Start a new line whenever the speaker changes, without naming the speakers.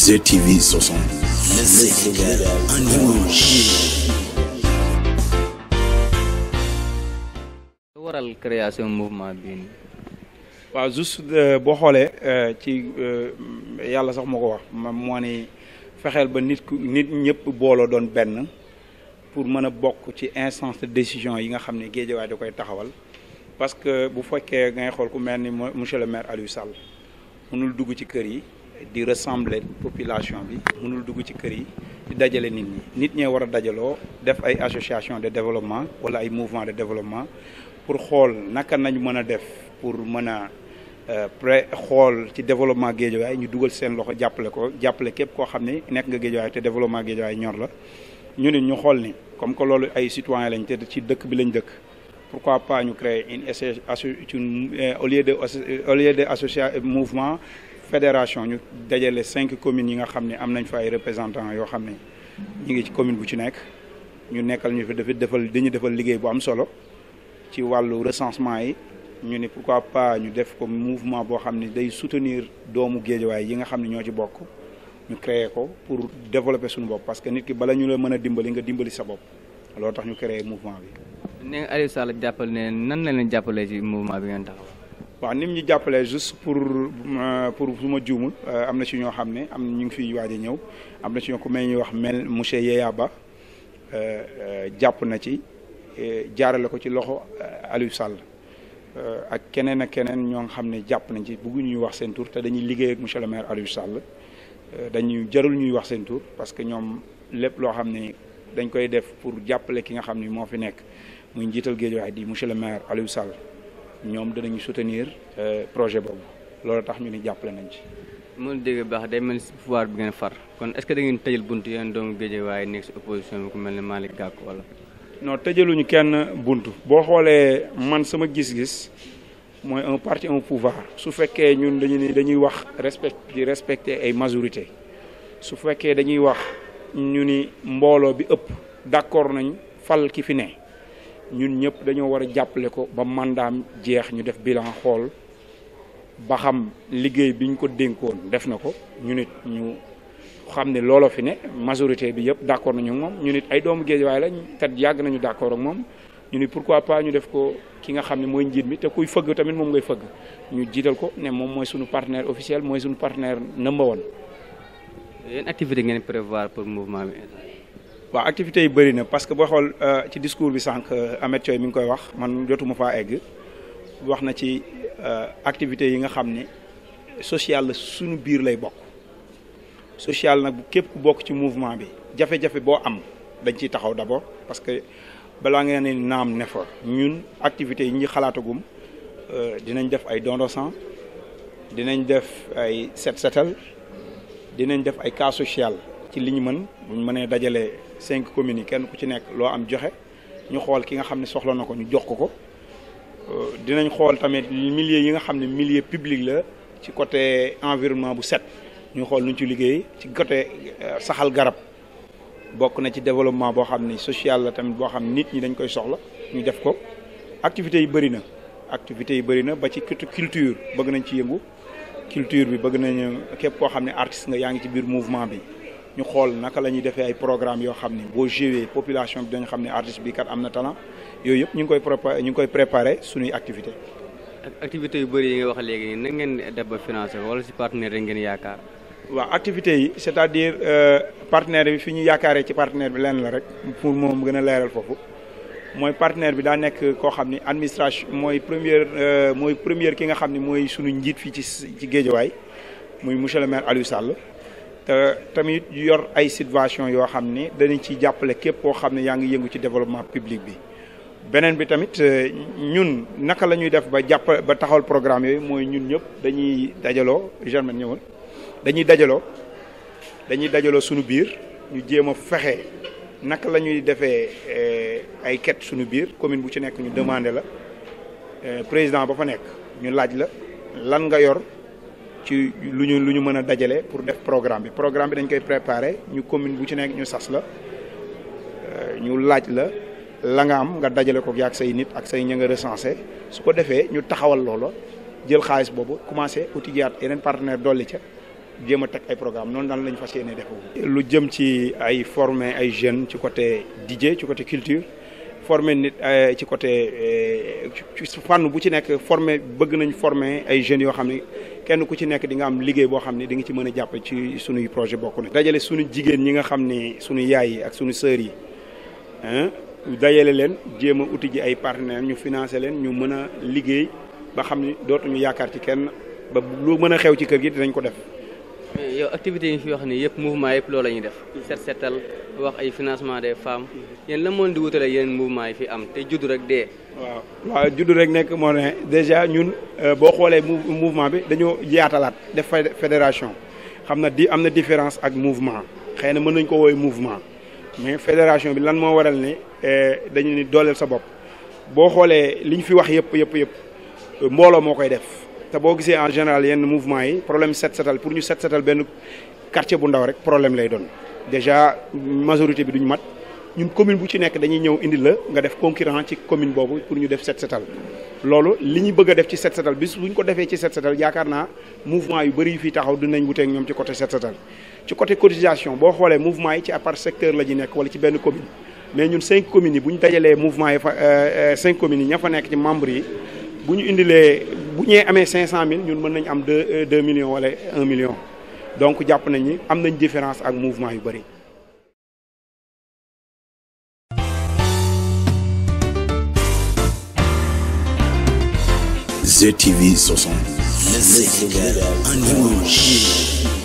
GTV 70. Le Sénégal en image.
waral création mouvement bi nii.
waaw juste boo xoolee ci yàlla sax moo ko wax moo ni fexeel ba nit ñëpp booloo doon benn pour mën a bokk ci instance de décision yi nga xam ne Guédiawaye da koy taxawal parce que bu fekkee ngay xool ku mel ni monsieur le maire Aliou Sall mënul dugg ci kër yi di rassembler population bi mënul dugg ci kër yi di dajale nit ñee war a dajaloo def ay association de développement wala ay mouvement de développement pour xool naka nañu mën a def pour mën a xool ci développement Guédiawaye ñu dugal seen loxo jàppale képp koo xam ne nekk nga Guédiawaye te développement Guédiawaye ñor la ñu ne ñu xool ni comme que loolu ay citoyen lañ te ci dëkk bi lañ dëkk pourquoi pas ñu créer au lieu de associer mouvement fédération ñu dajale 5 communes yi nga xam ne am nañ fa ay représentants yoo xam ne ñu ngi ci commune bu ci nekk ñu nekkal ñu fi dañu defal liggéey bu am solo ci wàllu recensement yi ñu ne pourquoi pas ñu def ko mouvement boo xam ne day soutenir doomu Guédiawaye yi nga xam ne ñoo ci bokk ñu créer ko pour développer suñu bopp parce que nit ki bala ñu la mën a dimbali nga dimbali sa bopp loolu tax ñu créer mouvement bi.
nee nga Aliou Sall jàppal ne nan la leen jàppalee ci mouvement bi ngeen taxaw.
waaw ni mu ñu jàppalee juste pour su ma juumul am na ci ñoo xam ne ñu ngi fiy waaj a ñëw am na ci ñoo ku mel ñuy wax monsieur Yeya Ba jàpp na ci jaarale ko ci loxo Aliou Sall. ak keneen ak keneen ñoo xam ne jàpp nañ ci bëgguñu ñuy wax seen tur te dañuy liggéey ak monsieur le maire Aliou Sall dañuy jarul ñuy wax seen tur parce que ñoom lépp loo xam ne dañ koy def pour jàppale ki nga xam ne moo fi nekk muy njiital Guédiawaye di monsieur le maire Aliou Sall ñoom danañu soutenir projet boobu loolu tax ñu ni jàppale nañ ci.
mën dégg baax day mel si pouvoir bi ngeen far kon est-ce que da ngeen tëjal bunt yéen doomu Guédiawaye nekk si opposition bi ku mel ne Malick Gakou wala.
non tëjaluñu kenn buntu boo xoolee man sama gis-gis mooy un parti un pouvoir su fekkee ñun dañuy wax respecter ay majorité su fekkee dañuy wax ñu ni mbooloo bi ëpp d'accord nañ fal ki fi ne ñun ñëpp dañoo war a jàppale ko ba mandaam jeex ñu def bilan xool ba xam liggéey biñ ko dénkoon def na ko ñu nit ñu xam ne looloo fi ne majorité bi yëpp d'accord nañu ak moom ñu nit ay doomu Guédiawaye lañ te yàgg nañu d'accord ak moom ñu ni pourquoi pas ñu def ko ki nga xam ne mooy njiit mi te kuy fëgg tamit moom ngay fëgg ñu jiital ko ne moom mooy suñu partenaire officiel mooy suñu partenaire number one.
yéen activité ngeen prévoir pour mouvement bi.
waaw activités yi bëri na parce que boo xool ci discours bi sànq Ameth Thioye mi ngi koy wax man jotuma faa egg wax na ci activités yi nga xam ne social la suñu biir lay bokk. social nag képp ku bokk ci mouvement bi jafe-jafe boo am dañ ciy taxaw d'abord parce que balaa nga ne naam ne fa ñun activités yi ñi xalaatagum dinañ def ay don de sang dinañ def ay setal dinañ def ay cas social ci li ñu mën bu ñu mënee dajale 5 communes yi kenn ku ci nekk loo am joxe ñu xool ki nga xam ne soxla na ko ñu jox ko dinañ xool tamit milieu yi nga xam ne milieu public la ci côté environnement bu set ñu xool nuñ ci liggéey ci côté saxal garab bokk na ci développement boo xam ni social la tamit boo xam nit ñi dañ koy soxla ñu def ko activités yi bëri na ba ci culture bëgg nañ ci yëngu culture bi bëgg nañu képp koo xam ne artiste nga yaa ngi ci biir mouvement bi ñu xool naka la ñuy defee ay programme yoo xam ne boo joué population bi dañu xam ne artiste bi kat am na talent yooyu yëpp ñu ngi koy préparer suñuy activité
ak activités yu bëri yi nga wax léegi na ngeen def ba financer wala si partenaire rek ngeen yaakaar.
waaw activités yi c'est-à-dire partenaire bi fi ñu yaakaaree ci partenaire bi lenn la rek pour moom gën a leeral foofu mooy partenaire bi daa nekk koo xam ni administration mooy première ki nga xam ne mooy sunu njiit fii ci Guédiawaye muy monsieur le maire Aliou Sall te tamit yor ay subventions yoo xam ne danañ ciy jàppale képp koo xam ne yaa ngi yëngu ci développement public bi. beneen bi tamit ñun naka la ñuy def ba taxawal programme yooyu mooy ñun ñëpp dañuy dajaloo Germaine ñëwal. dañuy dajaloo suñu biir ñu jéem a fexe naka la ñuy defee ay quête suñu biir commune bu ci nekk ñu demandé la président ba fa nekk ñu laaj la lan nga yor ci lu ñu mën a dajale pour def programme bi dañ koy préparer ñu commune bu ci nekk ñu sas la ñu laaj la nga am nga dajale ko ak say nit ak say ña nga recensé su ko defee ñu taxawal loola jël xaalis boobu commencé utiliser yeneen partenaire dolli ca jéem a teg ay programme noonu daal lañ fas yéene def. lu jëm ci ay former ay jeunes ci côté DJ ci côté culture former nit ci côté ci fànn bu ci nekk former bëgg nañ former ay jeunes yoo xam ne kenn ku ci nekk di nga am liggéey boo xam ne di nga ci mën a jàpp ci sunuy projet bokk na. dajale sunu jigéen ñi nga xam ne sunu yaay yi ak sunu sœurs yi dajale leen jéem a uti ji ay partenaires ñu financer leen ñu mën a liggéey ba xam ni dootuñu yaakaar ci kenn ba lu mën a xew ci kër gi dinañ ko def.
yow activités yi fi wax ni yëpp mouvement yëpp loolu la ñuy def set setal wax ay financement des femmes yéen la moon di wutale yeneen mouvement yi fi am te juddu rek dee.
waaw juddu rek nekk moo ne déjà ñun boo xoolee mouvement bi dañoo yaatalaat def fédération xam na am na différence ak mouvement xëy na mën nañ ko woowee mouvement mais fédération bi lan moo waral ne dañu ni dooleel sa bopp boo xoolee li ñu fi wax yëpp mbooloo moo koy def. te boo gisee en général yenn mouvement yi problème set setal pour ñu set setal benn quartier bu ndaw rek problème lay doon déjà majorité bi duñ mat ñun commune bu ci nekk dañuy ñëw indi la nga def concurrent ci commune boobu pour ñu def set setal loolu li ñu bëgg a def ci set setal bis bu ñu ko defee ci set setal yaakaar naa mouvement yu bëri yu fii taxaw dinañ wuteek ñoom ci côté set setal ci côté cotisation boo xoolee mouvement yi ci à part secteur la ñu nekk wala ci benn commune mais ñun 5 communes yi bu ñu dajalee mouvement yi fa 5 communes yi ña fa nekk ci membres yi bu ñu indilee bu ñee amee 500000 ñun mën nañ am 2 millions wala 1 million donc jàpp nañ ni am nañ différence ak mouvement yu bëri.
ZTV 60, le Sénégal en image.